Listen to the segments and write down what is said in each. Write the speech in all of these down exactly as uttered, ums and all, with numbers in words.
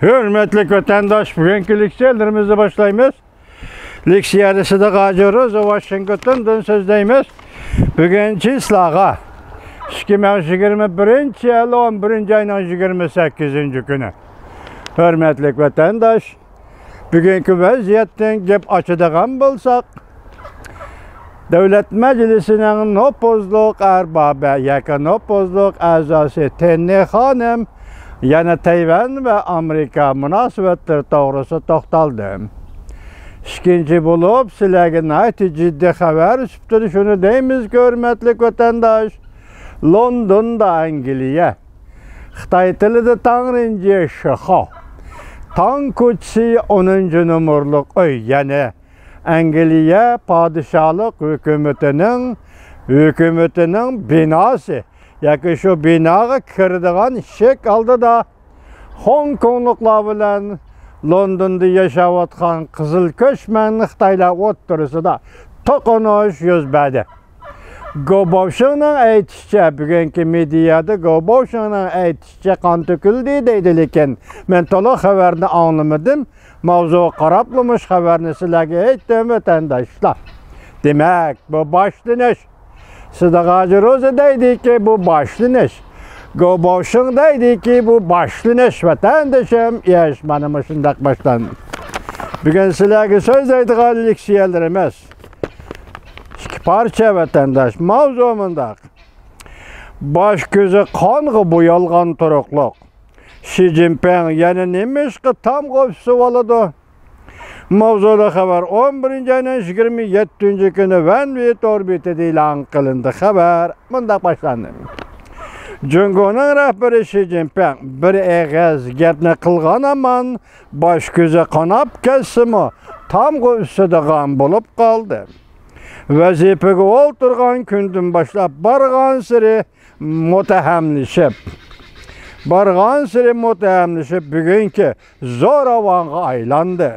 ھۆرمەتلىك ۋەتەنداش، بۈگۈنكى لېكسىيەلىرىمىزنى باشلايمىز. لېكسىيەدە سىدىق ھاجى روزى، ۋاشىنگتوندىن سۆزلەيمىز. بۈگۈن چىسلاغا ئىككى مىڭ يىگىرمە بىرىنچى يىل ئون بىرىنچى ئاينىڭ يىگىرمە سەككىزىنچى كۈنى. ھۆرمەتلىك ۋەتەنداش، بۈگۈنكى ۋەزىيەتتىن گەپ ئاچىدىغان بولساق، دۆلەت مەجلىسىنىڭ نوپۇزلۇق ئەربابى ياكى نوپۇزلۇق ئەزاسى تېننى خانىم يەنە تەيۋەن ۋە ئامېرىكا مۇناسىۋەتلىرى توغرىسىدا توختالدى. ئىككىنچى بولۇپ، سىلەرگە ناھايىتى جىددىي خەۋەر سۈپىتىدە شۇنى دەيمىزكى، ھۆرمەتلىك ۋەتەنداش، لوندوندا ئەنگلىيە، خىتاي تىلىدا تاڭرىنجى شىخو، تاڭ كوچىسى ئونىنچى نومۇرلۇق ئۆي، يەنى ئەنگلىيە پادىشاھلىق ھۆكۈمىتىنىڭ، ھۆكۈمىتىنىڭ بىناسى ياكى شۇ بىناغا كىرىدىغان ئىشىك ئالدىدا خوڭكوڭلۇقلار بىلەن لوندوندا ياشاۋاتقان قىزىل كۆچمەن خىتايلار ئوتتۇرىسىدا توقۇنۇش يۈز بەردى. گو باۋشىڭنىڭ ئېيتىشىچە، بۈگۈنكى مېدىيادا گو باۋشىڭنىڭ ئېيتىشىچە، قان تۆكۈلدى دەيدۇ، لېكىن مەن تولۇق خەۋەرنى ئاڭلىمىدىم. ماۋزۇغا قاراپلا مۇشۇ خەۋەرنى سىلەرگە ئېيتتىم، ۋەتەنداشلار. دېمەك، بۇ باشلىنىش. سىدىق ھاجى روزى دەيدىكى، بۇ باشلىنىش. گو باۋشىڭ دەيدىكى، بۇ باشلىنىش، ۋەتەندىشىم. ئىش مانا مۇشۇنداق باشلاندى. بۈگۈن سىلەرگە سۆزلەيدىغان لېكسىيەلىرىمىز ئىككى پارچە، ۋەتەنداش. ماۋزۇ مۇنداق. باش كۆزى قانغا بويالغان تۇرۇقلۇق شى جىنپىڭ يەنە نېمىشقا تامغا ئۈسۈۋالىدۇ؟ ماۋزۇلۇق خەۋەر. ئون بىرىنچى ئاينىڭ يىگىرمە يەتتىنچى كۈنى ۋەنۋى تور بېتىدە ئېلان قىلىندى. خەۋەر مۇنداق باشلاندى. جۇڭگونىڭ رەھبىرى شى جىنپىڭ بىر ئېغىز گەپنى قىلغان ھامان باش كۆزى قاناپ كەتسىمۇ، تامغا ئۈسىدىغان بولۇپ قالدى. ۋەزىپىگە ئولتۇرغان كۈندىن باشلاپ بارغانسېرى مۇتتەھەملىشىپ، بارغانسېرى مۇتتەھەملىشىپ، بۈگۈنكى زوراۋانغا ئايلاندى.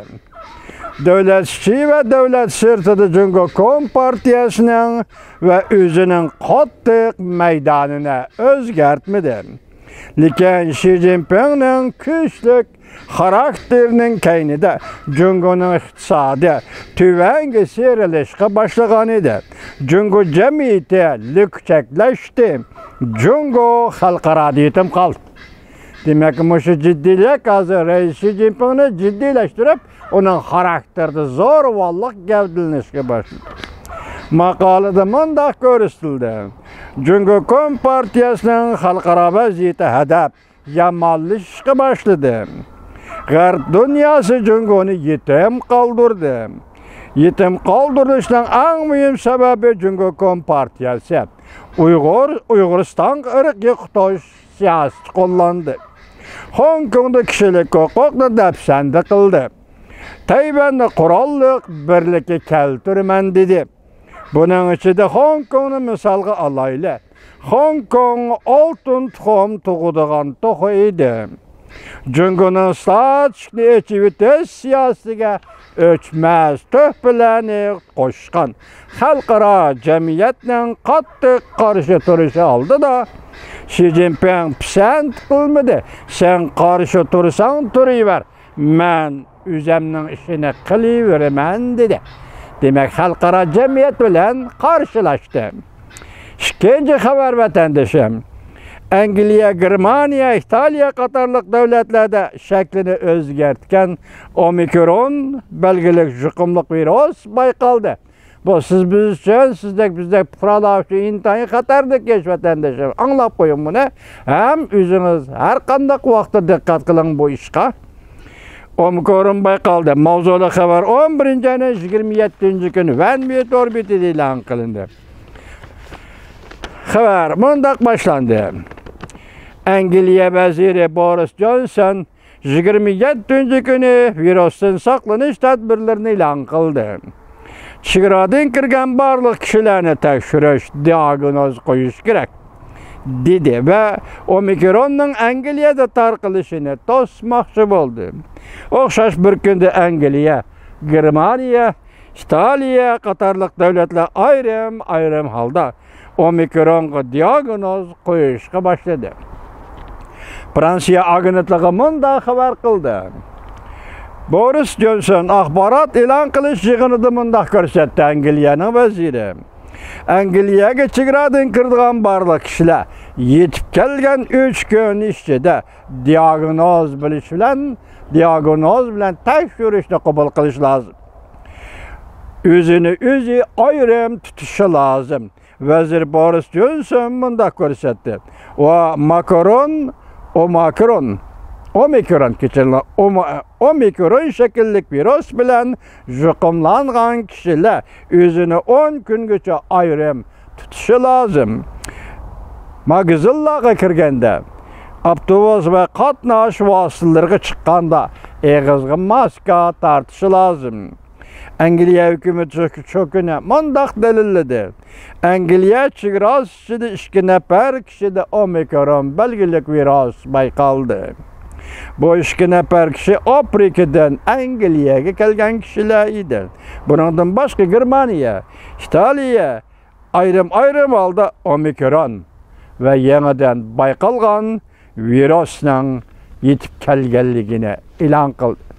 دۆلەت ئىچى ۋە دۆلەت سىرتىدا جۇڭگو كومپارتىيەسىنىڭ ۋە ئۆزىنىڭ قاتتىق مەيدانىنى ئۆزگەرتمىدى. لېكىن شى جىنپىڭنىڭ كۈچلۈك خاراكتېرىنىڭ كەينىدە جۇڭگونىڭ ئىقتىسادى تۆۋەنگە سىيرىلىشقا باشلىغان ئىدى. جۇڭگو جەمئىيىتى لۈكچەكلەشتى. جۇڭگو خەلقئارادا يېتىم قالدى. دېمەك، مۇشۇ جىددىيلىك ھازىر رەئىس شى جىنپىڭنى جىددىيلەشتۈرۈپ، ئۇنىڭ خاراكتېرىدا زورىۋانلىق گەۋدىلىنىشكە باشلىدى. ماقالىدە مۇنداق كۆرسىتىلدى: جۇڭگو كومپارتىيەسىنىڭ خەلقئارا ۋەزىيىتى ھەدەپ يامانلىشىشقا باشلىدى. غەرب دۇنياسى جۇڭگونى يېتىم قالدۇردى. يېتىم قالدۇرۇلۇشنىڭ ئەڭ مۇھىم سەۋەبى جۇڭگو كومپارتىيەسى ئۇيغۇر، ئۇيغۇرىستانغا ئىرقىي قۇتۇش سىياسىتى قوللاندى. خوڭكوڭدا كىشىلىك ھوقۇقنى دەپسەندە قىلدى. تەيۋەننى قوراللىق بىرلىككە كەلتۈرىمەن دېدى. بۇنىڭ ئىچىدە خوڭكوڭنى مىسالغا ئالايلى. خوڭكوڭ ئالتۇن تۇخۇم تۇغىدىغان توخۇ ئىدى. جۇڭگونىڭ ستاتىكنى ئېچىۋېتىش سىياسىتىگە ئۆچمەس تۆھپىلەرنى قوشقان خەلقئارا جەمئىيەتنىڭ قاتتىق قارشى تۇرۇشى ئالدىدا شى جىنپىڭ پىسەنت قىلمىدى. سەن قارشى تۇرساڭ تۇرۇۋەر، مەن ئۆزەمنىڭ ئىشىنى قىلىۋېرىمەن، دېدى. دېمەك، خەلقئارا جەمئىيەت بىلەن قارشىلاشتى. ئىككىنچى خەۋەر، ۋەتەندىشىم. ئەنگلىيە، گېرمانىيە، ئىتالىيە قاتارلىق دۆلەتلەردە شەكلىنى ئۆزگەرتكەن ئومىكرون بەلگىلىك يۇقۇملۇق ۋىرۇس بايقالدى. بۇ سىز بىز ئۈچۈن، سىزدەك بىزدەك پۇقرالار ئۈچۈن ئىنتايىن خەتەرلىك ئىش، ۋەتەندىشىم. ئاڭلاپ قويۇڭ بۇنى. ھەم ئۆزىڭىز ھەر قانداق ۋاقىتتا دىققەت قىلىڭ بۇ ئىشقا. ئومىكرون بايقالدى. ماۋزۇلۇق خەۋەر. ئون بىرىنچى ئاينىڭ يىگىرمە يەتتىنچى كۈنى ۋەنۋى تور بېتىدە ئېلان قىلىندى. خەۋەر مۇنداق باشلاندى. ئەنگلىيە ۋەزىرى بورىس جونسون يىگىرمە يەتتىنچى كۈنى ۋىرۇستىن ساقلىنىش تەدبىرلىرىنى ئېلان قىلدى. چېگرادىن كىرگەن بارلىق كىشىلەرنى تەكشۈرۈش، دىئاگنوز قويۇش كېرەك، دېدى ۋە ئومىكروننىڭ ئەنگلىيەدە تارقىلىشىنى توسماقچى بولدى. ئوخشاش بىر كۈندە ئەنگلىيە، گېرمانىيە، ئىتالىيە قاتارلىق دۆلەتلەر ئايرىم-ئايرىم ھالدا ئومىكرونغا دىئاگنوز قويۇشقا باشلىدى. فرانسىيە ئاگېنتلىقى مۇنداق خەۋەر قىلدى. بورىس جونسون ئاخبارات ئېلان قىلىش يىغىنىدا مۇنداق كۆرسەتتى: ئەنگلىيەنىڭ ۋەزىرى ئەنگلىيەگە چېگرادىن كىرىدىغان بارلىق كىشىلەر يېتىپ كەلگەن ئۈچ كۈن ئىچىدە دىئاگنوز بىلىش بىلەن، دىئاگنوز بىلەن تەكشۈرۈشنى قوبۇل قىلىش لازىم. ئۆزىنى ئۆزى ئايرىم تۇتۇشى لازىم. ۋەزىر بورىس جونسون مۇنداق كۆرسەتتى: ۋە ماكرون، ئوماكرون، ئومىكرون، كېچىرىڭلار، ئوما-، ئومىكرون شەكىللىك ۋىرۇس بىلەن يۇقۇملانغان كىشىلەر ئۆزىنى ئون كۈنگىچە ئايرىم تۇتۇشى لازىم. ماگىزىنلارغا كىرگەندە، ئاپتوبۇس ۋە قاتناش ۋاسىتىلىرىغا چىققاندا ئېغىزغا ماسكا تارتىشى لازىم. ئەنگلىيە ھۆكۈمىتى شۇ، شۇ كۈنى مۇنداق دەلىللىدى: ئەنگلىيە چېگراسى ئىچىدە ئىككى نەپەر كىشىدە ئومىكرون بەلگىلىك ۋىرۇس بايقالدى. بۇ ئىككى نەپەر كىشى ئافرىكىدىن ئەنگلىيەگە كەلگەن كىشىلەر ئىدى. بۇنىڭدىن باشقا گېرمانىيە، ئىتالىيە ئايرىم-ئايرىم ھالدا ئومىكرون ۋە يېڭىدىن بايقالغان ۋىرۇسنىڭ يېتىپ كەلگەنلىكىنى ئېلان قىلدى.